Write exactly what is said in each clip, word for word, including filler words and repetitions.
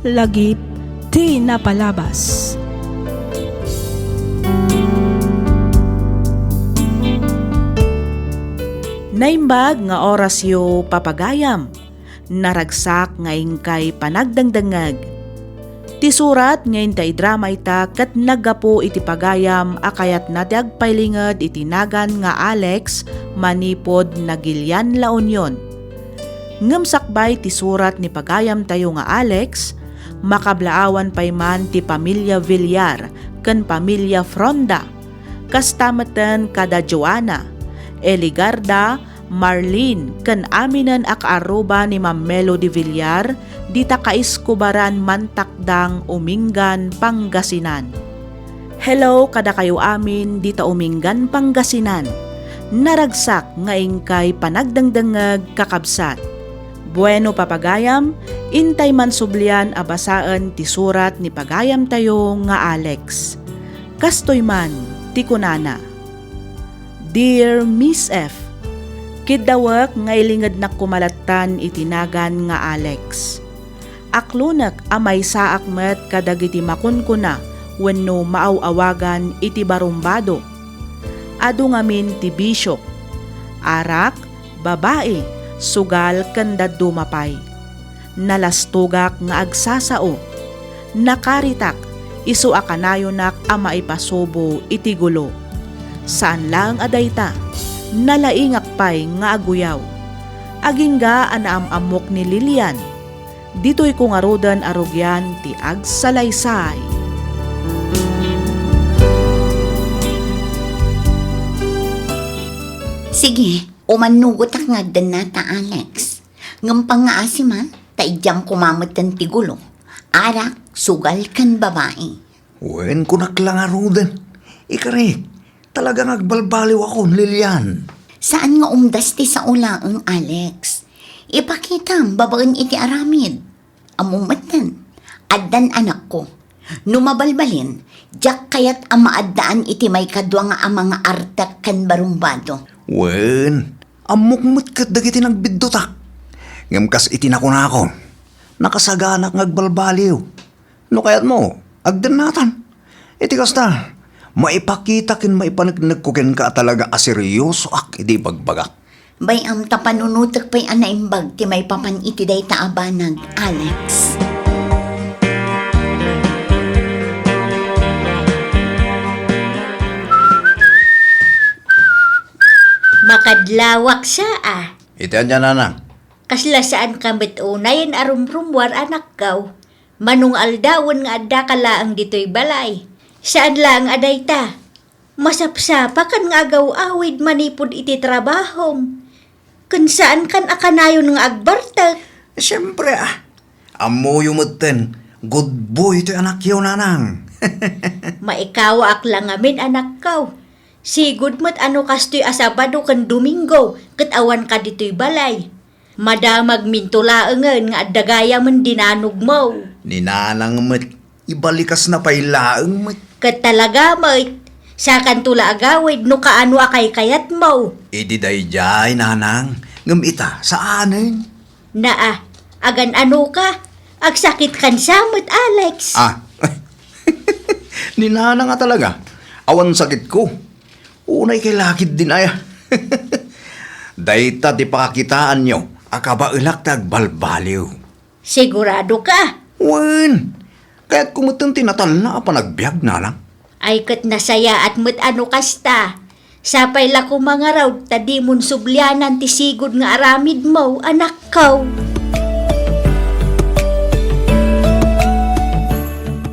Lagip ti napalabas. Naimbag nga orasyo, papagayam. Naragsak nga inkay panagdengdengngeg. Ti surat nga inta idrama ita ket naggapu iti pagayam a kayatna ti agpailinged iti nagan nga Alex manipud Nagilian, La Union. Ngem sakbay ti surat ni pagayamtayo nga Alex, makablaawan pay man ti pamilia Villar ken pamilia Fronda. Kasta metten kada Joanna, Eligarda, Marlene, ken aminen a kaarruba ni Ma'am Melody Villar, dita kaiskubaran mantakdang Uminggan, Pangasinan. Hello kadakayo amin dita Uminggan, Pangasinan. Naragsak nga inkay panagdengdengngeg, kakabsat. Bueno, papagayam, intay man sublian a basaen ti surat ni pagayamtayo nga Alex. Kastoy man ti kunana, Dear Miss F, kiddawek nga ilingednak koma lattan iti nagan nga Alex. Aklonek a maysaak met kadagiti makunkuna wenno maaw-awagan iti barumbado. Adu ngamin ti bisio: arak, babai, sugal ken dadduma pay. Nalastogak nga agsasao. Nakaritak isu a kanayonak a maipasubo iti gulo. Saan laeng a dayta, nalaingak pay nga aguyaw. Agingga a naam-ammok ni Lilian. Ditoyko ngaruden a rugian ti agsalaysay. Sige, umannugotak nga agdennata, Alex. Ngem pangngaasi man, ta idiam koma metten ti gulo. Arak, sugal ken babai. Wen, kunak la ngaruden. Ikarik, talaga nga agbalbaliwakon, Lilian. Saan nga umdas ti sao laeng, Alex. Ipakitam babaen iti aramid. Ammom metten, addan anakko. No mabalbalin, diak kayat a maaddaan iti maikadua nga ama nga artek ken barumbado. Wen, ammok met ket dagiti nagbiddutak. Ngem kas iti nakunako, nakasaganak nga agbalbaliw. No kayatmo, agdennatan. Iti kasta, maipakita ken maipaneknekko kenka a talaga a seriosoak iti ibagbagak. Bay-am ta panunotek pay a naimbag ti maipapan iti dayta a banag, Alex. Makadlawak sa a. Iti ania, nanang? Kasla saanka met unayen a rumrummuar, anakko. Mano nga aldawen nga addaka laeng ditoy balay. Saan laeng a dayta. Masapsapakan nga agaw-awid manipud iti trabahom. Ken saankan a kanayon nga agbartek. Siempre, ah. Ammoyo metten, good boy toy anakyo, nanang. Maikawaak la ngamin, anakko. Sigud met a no kastoy a Sabado ken Domingo ket awanka ditoy balay. Madamagminto laengen nga adda gayamen di nanogmo. Ni nanang met, ibalikasna pay laeng met. Ket talaga met, sakanto la agawid no kaano a kaykayatmo. Idi daydiay, nanang, ngem ita, saanen. Naa, agan-anoka, agsakitkan sa met, Alex. Ah, ni nanang a talaga, awan sakitko. Unay kay lakid din aya. Dayta ti pakakitaanyo a kabaelak ti agbalbaliw. Siguradoka? Wen, kayatko metten ti natalna a panagbiag, nanang. Ay ket nasayaat met a no kasta. Sapay la koma ngarud ta dimon sublianan ti sigud nga aramidmo, anakko.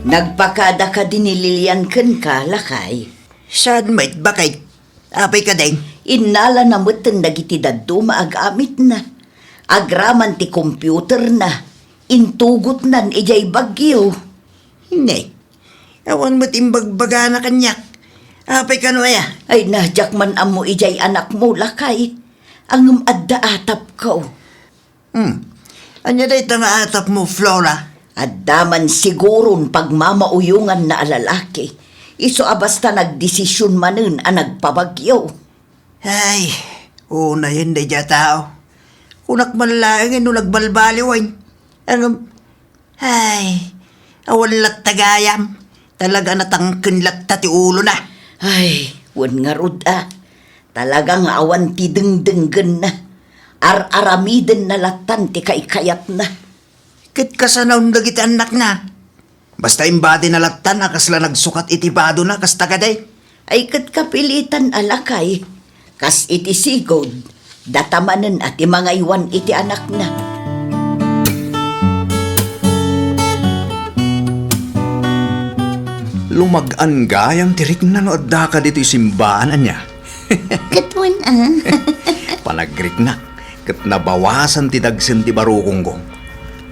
Nagpakada kadi ni Lilian kenka, lakay? Saan met, baket? Apay kadi? Innalana metten dagiti dadduma a gamitna. Agraman ti computerna. Intugotnan idiay Baguio. Ne, awan met imbagbagana kaniak. Apay kano aya? Ay, na, diak man ammo idiay anakmo, lakay. Ngem adda atapko. Hmm. Ania dayta nga atapmo, Flora? Adda man siguron pagmamauyonganna a lalaki. Isu a basta nagdesisyon manen a nagpa-Baguio. Ay, unayen daydiay a tao. Kunak man laengen no nagbalbaliwen. Ngem, Ay, awan latta gayam. Talaga natangken latta ti ulona. Ay, wen ngarud a. Talaga nga awan ti dengdenggenna. Ar-aramidenna lattan ti kaikayatna. Ket kasano dagiti annakna? Basta imbadina lattan a kasla nagsukat iti badona, kasta kadi? Ay, ket kapilitan a lakay, kas iti sigud, data manen a ti mangaywan iti anakna. Lumag-an gayam ti rikna no addaka ditoy simbaan, ania? Ket wen a. Panagriknak, ket nabawasan ti dagsen ti barukongko.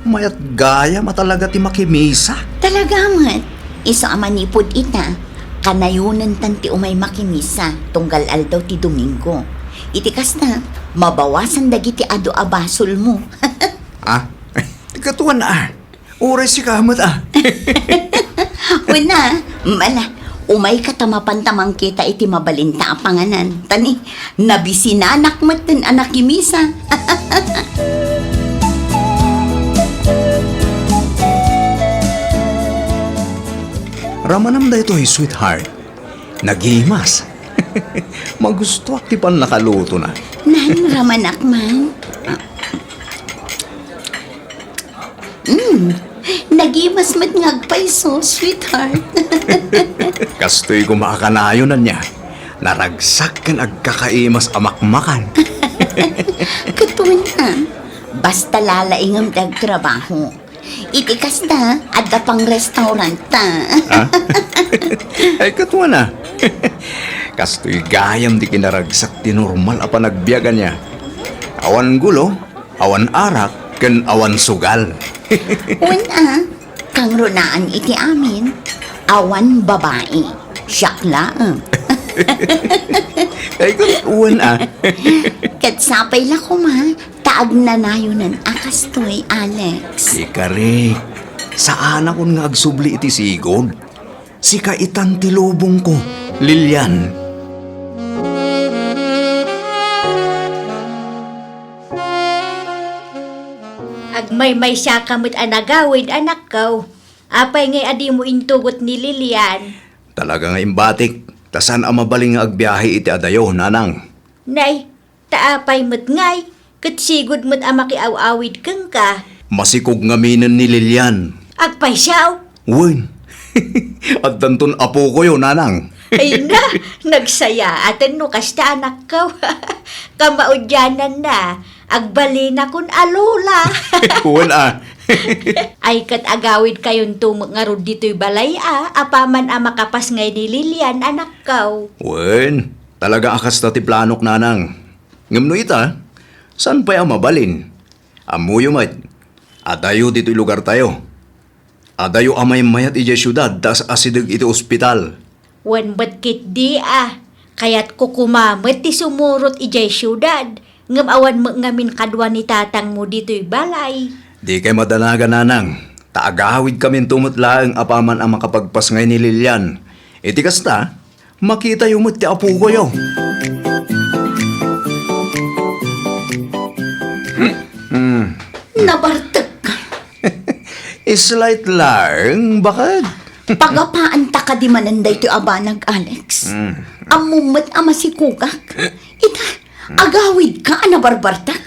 Mayat gayam a talaga ti makimisa. Talaga met, isu a manipud ita, kanayonentan ti umay makimisa tunggal aldaw ti Domingo. Iti kasta, mabawasan dagiti adu a basolmo. Ah? Ti katuan a. Uray sika met a. Wen a, mala, umayka ta mapanta mangkita iti mabalinta a panganan. Tani, nabisinanak metten a nakimisa. Ramanam daytoy, sweetheart. Nagimas. Magustuak ti pannakalutona. Nan, ramanak man. Mm, nagimas met nga agpayso, sweetheart. Kastoy koma a kanayon, ania. Naragsak ken agkakaimas a makmakan. Ket wen a, basta lalaingem ti agtrabaho. Iti kasta, adda pang restaurant ta. Ah? Ay, katuan a. Kastoy gayam ti kinaragsak ti normal a panagbiag, ania. Awan gulo, awan arak, ken awan sugal. Wen a, kangrunaan iti amin, awan babai. Siak laeng. Ay, ket wen a. Ket sapay la koma, ta agnanayonen a kastoy, Alex. Sika, Rick. Saanakon nga agsubli iti sigud. Sika itan ti lubongko, Lilian. Agmaymaysiaka met a nagawid, anakko. Apay ngay a dimo intugot ni Lilian? Talaga nga imbatik, ta saan a mabalin nga agbiahe iti adayo, nanang. Nay, ta apay met ngay, ket sigud met a makiaw-awid kenka. Masikog ngaminen ni Lilian. Agpayso? Wen. Addanton apokoyo, nanang. Ay na, nagsayaaten no kasta, anakko. Kamaudiananna, agbalinakon a lola. Wen a. Ay, ket agawidkayonto met ngarud ditoy balay a, apaman a makapasngay ni Lilian, anakko. Wen, talaga a kasta ti planok, nanang. Ngem no ita, saan pay a mabalin? Ammoyo met, adayo ditoy lugartayo. Adayo a maymayat idiay siudad ta as-asideg iti ospital. Wen met ketdi a, kayatko koma met ti sumurot idiay siudad, ngem awan met ngamin kadua ni tatangmo ditoy balay. Dikay madanagan, nanang, ta agawidkaminto met laeng apaman a makapagpasngay ni Lilian. Iti kasta, makitayo met ti apokoyo. Hmm. Nabartek ka. Slight lang, bakit? Pagapaanta kadi manen daytoy a banag, Alex. Hmm. Ammom met a masikogak. Ita, agawidka a nabarbartek.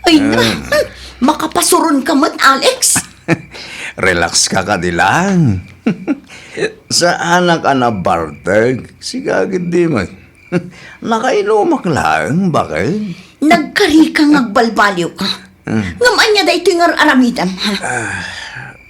Ay na, hmm, makapasuronka met, Alex. Relax ka kadi lang. Saanak a nabartek, sika ketdi met. Nakainumak laeng, bakit? Nagkarika nga agbalbaliw ka. Hmm. Ngem ania daytoy nga ar-aramidem, ha? Ah,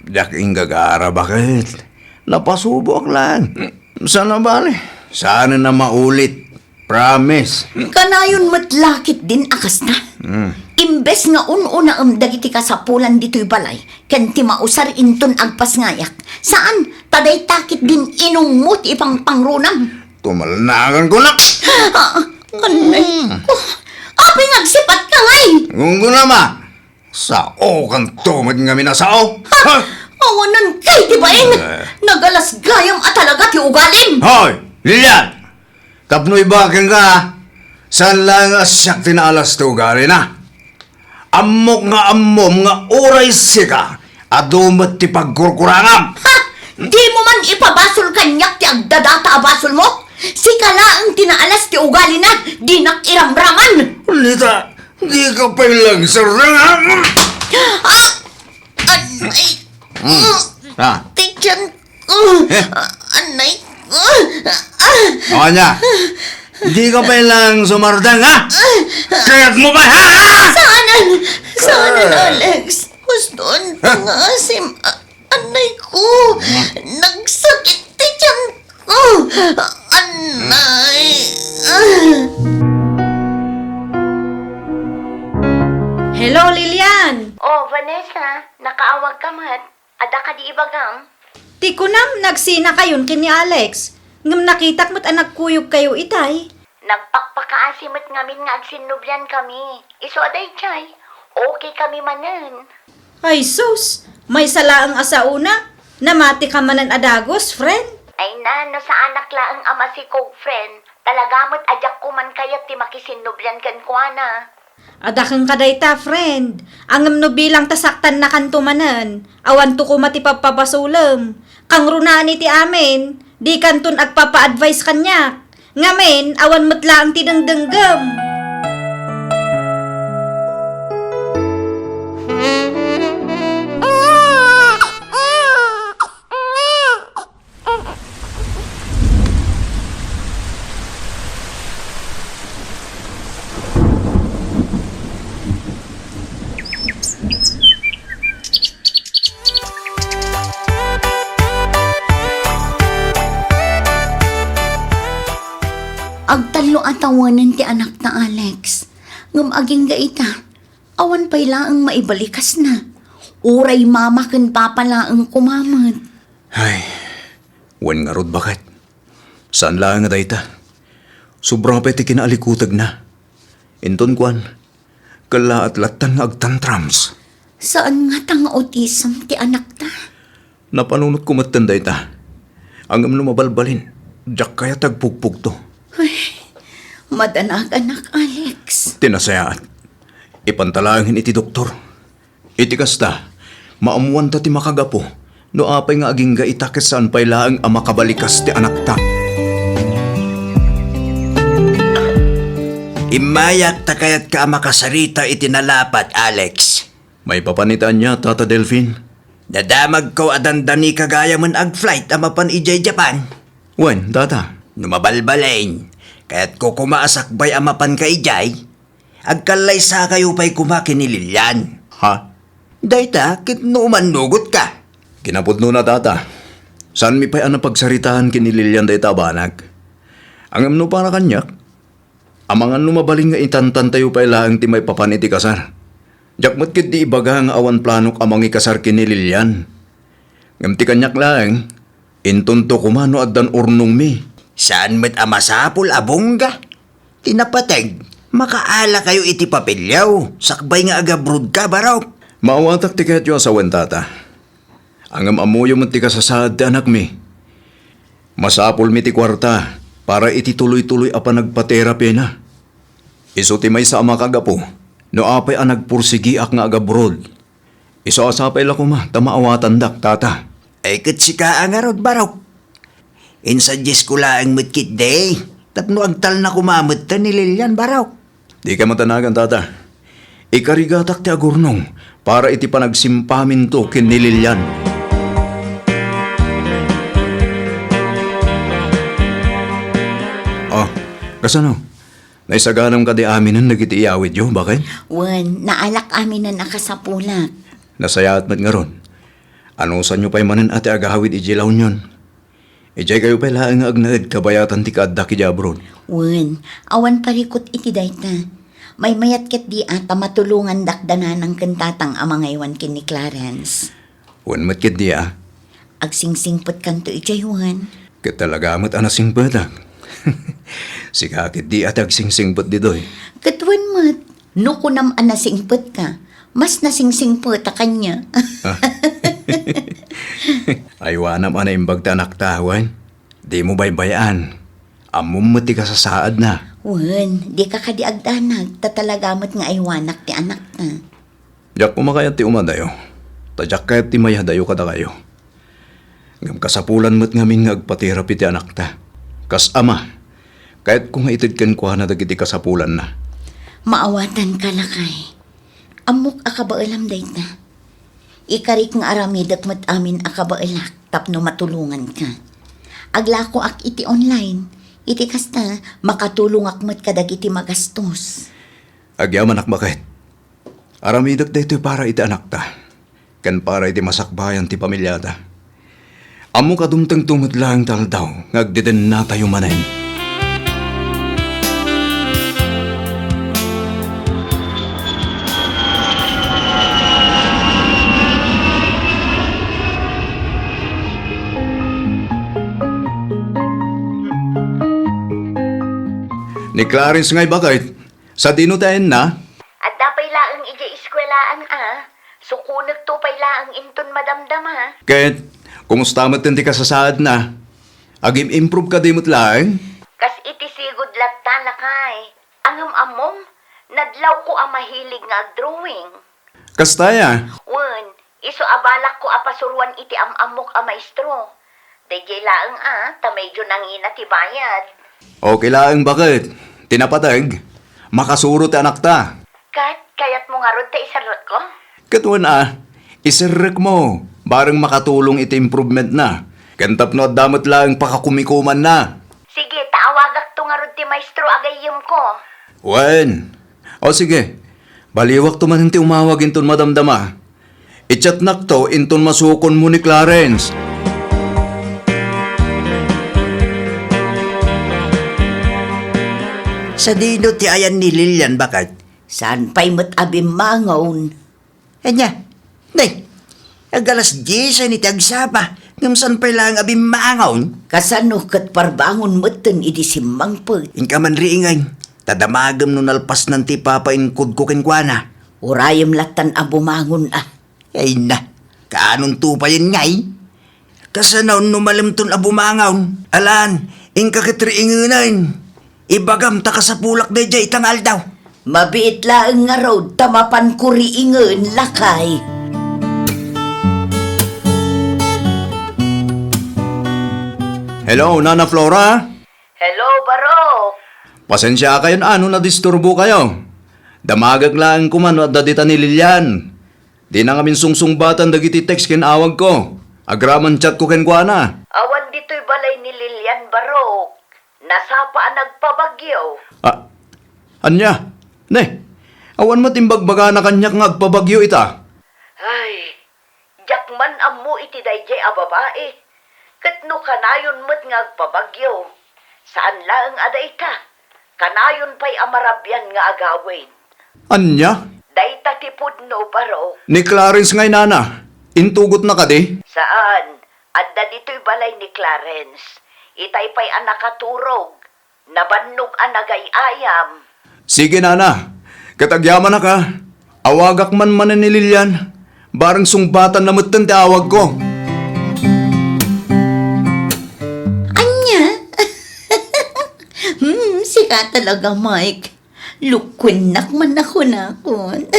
diak inggagara, bakit? Napasuboak laeng. Saan a bale, saanen a maulit. Promise. Kanayon met la ketdin a kasta. Hmm. Imbes nga un-unaem dagiti kasapulan ditoy balay, ken ti mausar inton agpasngayak. Saan, ta dayta ketdin inummo ti ipangpangrunam. Tumalnakan ko, nak! Ah, kanay ko. Apay nga agsipat ka ngay? Gungguna, ma! Saokanto met ngamin a sao! Ha? Ha? Awanan kay ti bain! Eh. Nagalas gayam a talaga ti ugalim! Hoy! Lilian! Tapno ibaken ka, saan laeng a siak ti naalas ti ugalina. Ammok nga ammom nga uray sika, Adu met ti pagkurkurangam. Ha? Dimo man ipabasol kaniak ti agdadata a basolmo? Sika laeng ti naalas ti ugalina, dinak iramraman. Lita, dika pay lang sarangam. Ah! Anay! Hmm. Ah. Ti tiyan ko! Eh? Anay ko! Ah! O, ania? Dika pay lang sumardeng, ha? Kayatmo pay, ha? Saanen! Saanen, Alex! Gustoon ta nga asim, a-, anay ko. Hmm. Nagsakit ti tiyan ko. Anay. Hello, Lilian. Oh, Vanessa, nakaawag ka met. Adda kadi ibagam? Ti kunam, nagsinakayon ken ni Alex. Ngem nakitak met a nagkuyogkayo itay. Nagpakpakaasi met ngamin nga agsinnublian kami. Isu a daydiay, okay kami manen. Ay sus! Maysa laeng a saona, namati ka manen a dagus, friend? Ay na, no saanak laeng a masikog, friend. Talaga met a diak koman kayat ti makisinnublian kenkuana. Adda kenka dayta, friend. Ngem no bilang ta saktannakanto manen, awanto koma ti pappabasolem. Kangrunaan iti amin, dikanton agpapa-advise kaniak. Ngamin, awan met laeng ti dengdenggem. Agtallo a tawenen ti anakta, Alex. Ngem agingga ita, awan pay laeng maibalikasna. Uray mama ken papa laeng koma met. Ay, wen ngarud, baket. Saan laeng a dayta. Sobra pay ti kinaalikutegna. Inton kuan, kellaat lattan nga agtantrums. Saan ngata nga autism ti anakta? Napanunotko metten dayta. Ngem no mabalbalin, diak kayat ti agpugpugto. Ay, madanag, anak, Alex. Ti nasayaat, ipanta laengen iti doktor. Iti kasta, maammoanta ti makagapu no apay nga agingga ita ket saan pay laeng a makabalikas ti anakta. Immayak ta kayatka a makasarita iti nalapat, Alex. Maipapan iti ania, Tata Delfin? Nadamagko a dandanika gayamen agflight a mapan idiay Japan. Wen, Tata. No mabalbalin, kayatko koma a sakbay a mapanka idiay. Agkallaysakayo pay koma ken ni Lilian. Ha? Dayta ket no umannugotka. Kinapudnona, Tata. Saanmi pay a napagsaritaan ken ni Lilian dayta a banag. Ngem no para kaniak, amangan no mabalin nga itantantayo pay laeng ti maipapan iti kasar. Diak met ketdi ibaga nga awan planok a mangikasar ken ni Lilian. Ngem ti kaniak laeng, intonto koma no addan urnongmi. Saan met a masapul a bongga. Ti napateg, makaalakayo iti papelyo, sakbay nga agabrodka, Barok. Maawatak ti kayatyo a sawen, Tata. Ngem ammoyo met ti kasasaad ti anakmi. Masapulmi ti kuarta para iti tuloy-tuloy a panagpaterapina. Isu ti maysa a makagapu no apay a nagpursigiak nga agabrod. Isu a sapay la koma ta maawatandak, Tata. Ay, ket sika a ngarud, Barok. Insuggestkon laeng met ketdi tapno agtalna koma metten ni Lilian, Barok. Dika madanagan, Tata. Ikarigatak ti agurnong para iti panagsimpaminto ken ni Lilian. Oh, kasano? Naisaganam kadi aminen dagiti iyawidyo, baket? Wen, naalak aminen a kasapulak. Nasayaat met ngarud. Anusanyo pay manen a ti agawid idiay La Union. Idiay kayo pay laeng nga agnaed kabayatan ti kaaddak idiay abroad. Wen, awan parikut iti dayta. Maymayat ketdi a ta matulongandak da nanang ken tatang a mangaywan ken ni Clarence. Wen met ketdi a. Agsingsingpetkanto idiay wen. Ket talaga met a nasingpetak. Sika ketdi a ti agsingsingpet ditoy. Ket wen met, no kunam a nasingpetka, mas nasingsingpetak kaniak. Ah. Aywanam a naimbag ti anakta, wen? Dimo baybay-an. Ammom met ti kasasaadna. Wen, dika kadi agdanag, ta talaga met nga aywanak ti anakta. Diak koma kayat ti umadayo. Ta diak kayat ti mayadayo kadakayo. Ngem kasapulan met ngamin nga agpatirap iti anakta. Kas ama, kayatko nga ited kenkuana dagiti kasapulanna. Maawatanka, lakay. Ammok a kabaelam dayta. Ikarik nga aramidek met amin a kabaelak tapno matulonganka. Aglakoak iti online. Iti kasta, makatulongak met kadagiti magastos. Agyamanak, baket. Aramidek daytoy para iti anakta, ken para iti masakbayan ti pamiliata. Ammok a dumtengto met laeng ti aldaw nga agdedennatayo manen. Ni Clarence ngay, baket? Sadino ti ayanna? Adda pay laeng idiay eskuelaan a. Sukonekto pay laeng inton madamdama. Ket, kumusta met ti kasasaadna? Agim-improve kadi met laeng? Kas iti sigud latta, lakay. Ngem ammom, nadlawko a mahilig nga agdrawing. Kasta aya? Wen, isu a balakko a pasuroan iti am-ammok a maestro. Daydiay laeng a, ta medyo nangina ti bayad. Okay laeng, baket. Ti napateg, makasuro ti anakta. Ket kayatmo ngarud ta iserrekko? Ket wen a, iserrekmo, bareng makatulong iti improvementna. Ken tapno adda met laeng pakakumikumanna. Sige, ta awagakto ngarud ti maestro a gayyemko. Wen. O sige, baliwakto manen ti umawag inton madamdama. I-chatnakto inton masukonmo ni Clarence. Sadino ti ayan ni Lilian, baket? Saan pay met a bimmangon? Ania? Nay, ag-alas dies iti agsapa, ngem saan pay laeng a bimmangon? Kasano ket parbangon metten idi simmangpet? Inka man riingen, ta damagem no nalpasnan ti ipapainkudko kenkuana. Urayem lattan a bumangon a. Ay na, kaanonto payen ngay? Kasano no malemton a bumangon? Alan, inka ket riingenen. Ibagam ta kasapulak daydiay ita nga aldaw. Mabiit laeng ngarud ta mapanko riingen, lakay. Hello, Nana Flora? Hello, Barok. Pasensiakayon a no nadisturbokayo. Damagek laeng koma no adda dita ni Lilian. Dina ngamin sungsungbatan dagiti text ken awagko. Agraman chatko kenkuana. Awan ditoy balay ni Lilian, Barok. Nasapa a nagpabagyo. Ah, ania? Ne, awan met imbagbagana kaniak nga agpabagyo ita. Ay, diak man ammo iti daydiay a babai. Ket no kanayon met nga agpabagyo, saan laeng a dayta, kanayon pay a marabian nga agawid. Ania? Dayta ti pudno, Barok. Ni Clarence ngay, Nana? Intugotna kadi? Saan. Adda ditoy balay ni Clarence. Itay pay a nakaturog. Nabannog a nagay-ayam. Sige, Nana. Ket agyamanak a. Awagak man manen ni Lilian. Bareng sungbatanna metten ti awagko. Ania? Hmm, sika talaga, Mike. Lukuennak man a kunakon.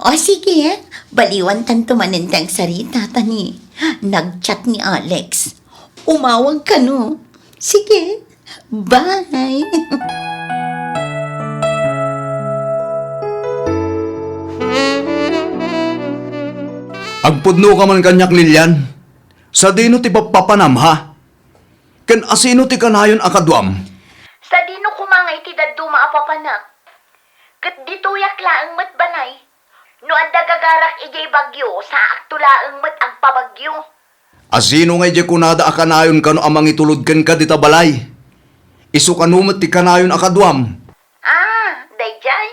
O sige, baliwantanto manen ti agsarita ta ni nag-chat ni Alex. Umawag kano. Sige, bye. Agpudnoka man kaniak, Lilian. Sadino ti pappapanam, ha? Ken asino ti kanayon a kaduam? Sadino koma nga iti dadduma a papanak? Ket ditoyak laeng met balay. No adda gagarak idiay Baguio, saakto laeng met agpabagyo. Asino nga idiay kunada a kanayon kano a mangitulod kenka dita balay? Isu kano met ti kanayon a kaduam? Ah, daydiay?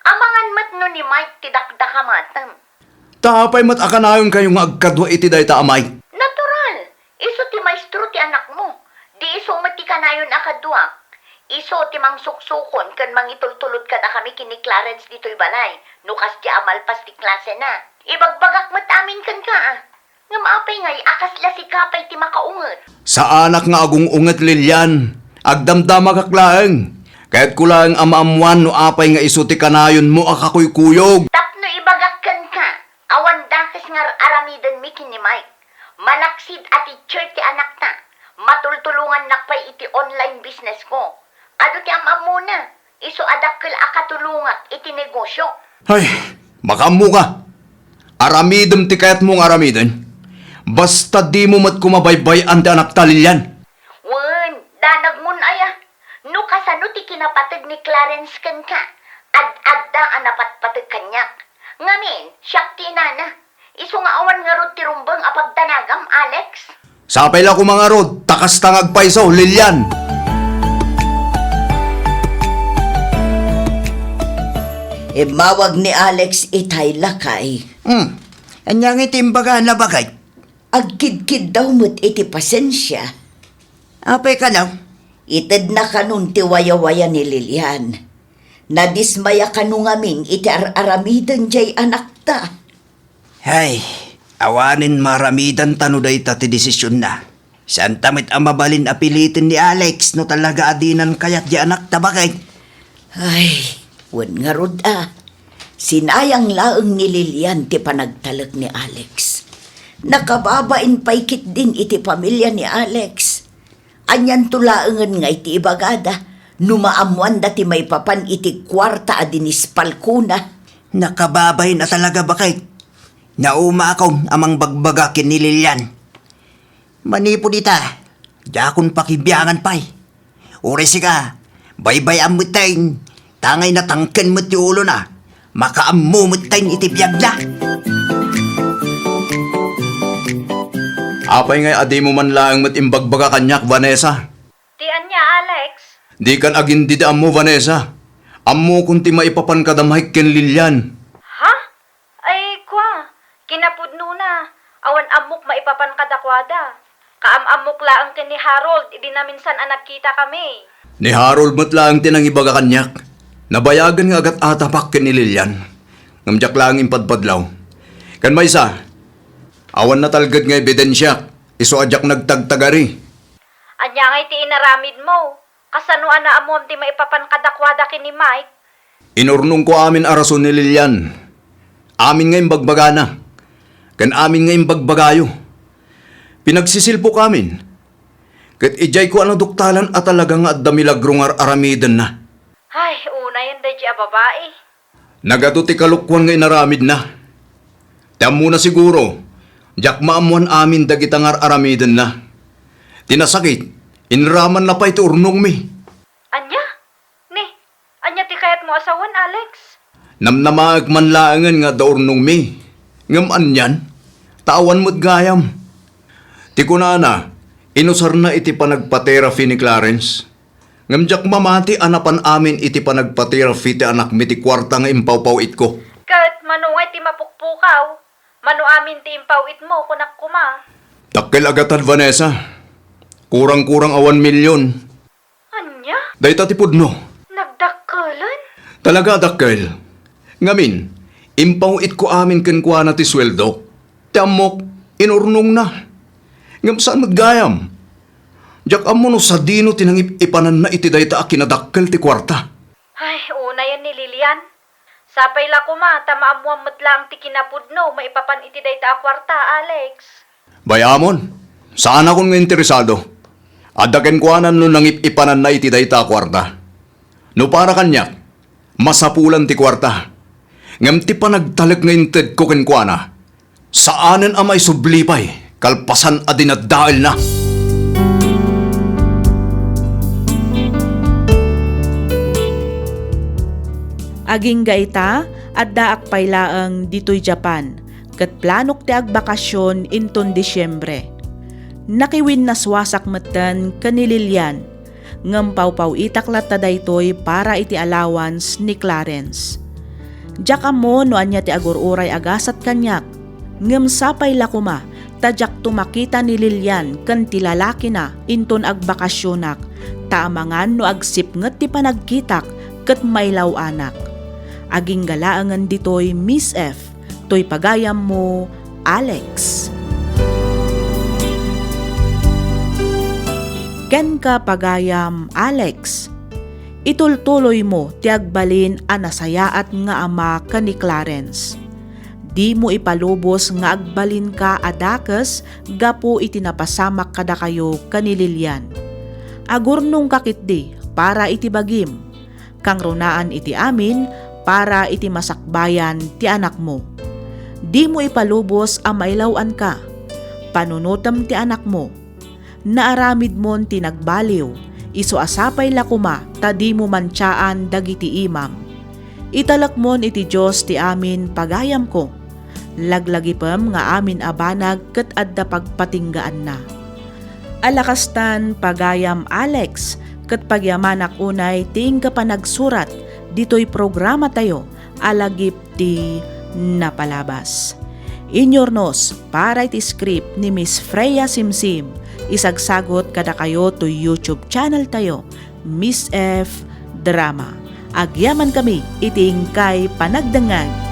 Amangan met no ni Mike ti dakdakamatem. Ta apay met a kanayonkayo nga agkadua iti dayta a Mike? Natural! Isu ti maestro ti anakmo. Di isu met ti kanayon a kaduak. Isu ti mangsuksukon ken mangitultulod kadakami ken ni Clarence ditoy balay, no kasdiay a malpas ti klasena. Ibagbagak met amin kenka, a. Ngem apay ngay a kasla sika pay ti makaunget? Saanak nga agung-unget, Lilian. Agdamdamagak laeng. Kayatko laeng a maammoan no apay nga isu ti kanayonmo a kakuykuyog. Tapno iba Kas nga ar-aramidenmi ken ni Mike, malaksid a teacher ti anakta, matultulongannak pay iti online business ko. Adu ti am-ammona, isu a dakkel a katulongak iti negosyo. Ay, makaammoka. Aramidem ti kayatmo nga aramiden. Basta dimo met koma baybay-an ti anakta, Lilian. Wen, danagmon aya. No kasano ti kinapateg ni Clarence kenka, ad-adda a napatpateg kaniak. Ngamin, siak ti inana. Isu nga awan ngarud ti rumbeng a pagdanagam, Alex. Sapay la koma ngarud, ta kasta nga agpayso, Lilian. Immawag ni Alex itay, lakay. Hmm. Ania ngay ti imbagana, baket? Agkidkiddaw met iti pasensia. Apay kano? Itedna kanon ti wayawaya ni Lilian. Nadismaya kano ngamin iti ar-aramiden diay anakta. Hay, awanen maaramidanta no dayta ti desisionna. Saanta met a mabalin a piliten ni Alex no talaga a dinan kayat diay anakta, baket. Ay, wen ngarud a. Sinayang laeng ni Lilian ti panagtalek ni Alex. Nakababain pay ketdin iti pamilia ni Alex. Anianto laengen nga iti ibagada no maammoanda ti maipapan iti kuarta a dinispalkona? Nakababain a talaga, baket. Naumakon a mangbagbaga ken ni Lilian. Manipud ita, diakon pakibiangan pay. Uray sika, baybay-am metten, ta ngay natangken met ti ulona, makaammo metten iti biagna. Apay ngay a dimo man laeng met imbagbaga kaniak, Vanessa? Ti ania, Alex? Dikan agindidi ammo, Vanessa. Ammokon ti maipapan kada Mike ken Lilian. Ha? Ay, kua, kinapudnona, awan ammok maipapan kadakuada. Kaam-ammok laeng ken ni Harold idi naminsan a nagkitakami. Ni Harold met laeng ti nangibaga kaniak. Nabayagen nga agat-atapak ken ni Lilian. Ngem diak laeng impadpadlaw. Ken maysa, awan natalged nga ebidensiak, isu a diak nagtagtagari. Ania ngay ti inaramidmo? Kasano a naammoam ti maipapan kadakuada ken ni Mike? Inurnongko amin a rason ni Lilian. Amin nga imbagbagana, ken amin nga imbagbagayo. Pinagsisilpok amin. Ket idiay ko a naduktalan a talaga nga adda milagro nga ar-aramidenna. Ay, unayen daydi a babai. Nagadu ti kalokuan nga inaramidna. Ti ammona siguro, diak maammoan amin dagita nga ar-aramidenna. Ti nasakit, inramanna pay ti urnongmi. Ania? Ni, ania ti kayatmo a sawen, Alex? Namnamaek man laengen nga adda urnongmi. Ngem anian? Ta awan met gayam. Ti kunana, inusarna iti panagpa-therapy ni Clarence. Ngem diak mamati a napan amin iti panagpa-therapy ti anakmi ti kuarta nga impawpaw-itko. Ket mano ngay ti mapukpukaw? Mano amin ti impaw-itmo, kunak koma? Dakkel a gatad, Vanessa. Kurang-kurang a one million. Ania? Dayta ti pudno. Nagdakkelen? Talaga a dakkel. Ngamin, impaw-itko amin kenkuana ti sueldo. Ti ammok, inurnongna. Ngem saan met gayam? Diak ammo no sadino ti nangip-ipananna iti dayta a kinadakkel ti kuarta. Ay, unayen ni Lilian. Sapay la koma ta maammoam met laeng ti kinapudno maipapan iti dayta a kuarta, Alex. Bay-amon, saanakon nga interesado. Adda kenkuana no nangip-ipananna iti dayta a kuarta. No para kaniak, masapulan ti kuarta. Ngem ti panagtalek nga intedko kenkuana, saanen a maisubli pay kalpasan a dinaddaelna. Agingga ita, addaak pay laeng ditoy Japan, ket planok ti agbakasyon inton Disiembre. Nakiwinnaswasak metten ken ni Lilian, ngem pawpaw-itak latta daytoy para iti allowance ni Clarence. Diak ammo no ania ti agur-uray a gasat kaniak, ngem sapay la koma ta diakto makita ni Lilian ken ti lalakina inton agbakasyonak, ta amangan no agsipnget ti panagkitak ket mailaw-anak. Agingga laengen ditoy, Miss F, toy pagayammo, Alex. Kenka, pagayam Alex, itultuloymo ti agbalin a nasayaat nga ama ken ni Clarence. Dimo ipalubos nga agbalinka a dakes gapu iti napasamak kadakayo ken ni Lilian. Agurnongka ketdi para iti bagim, kangrunaan iti amin para iti masakbayan ti anakmo. Dimo ipalubos a mailaw-anka. Panunotem ti anakmo. Naaramidmon ti nagbaliw, isu a sapay la koma ta dimo mantiaan dagiti imam. Italekmon iti Dios ti amin pagayamko. Laglagipem nga amin a banag ket adda pagpatinggaanna. Alakastan, pagayam Alex, ket pagyamanak unay ti inka panagsurat ditoy programatayo a lagip ti napalabas. Inyurnos para iti script ni Miss Freya Simsim, isagsagot kadakayo toy YouTube channel tayo, Miss F Drama. Agyamankami iti inkay panagdengngeg.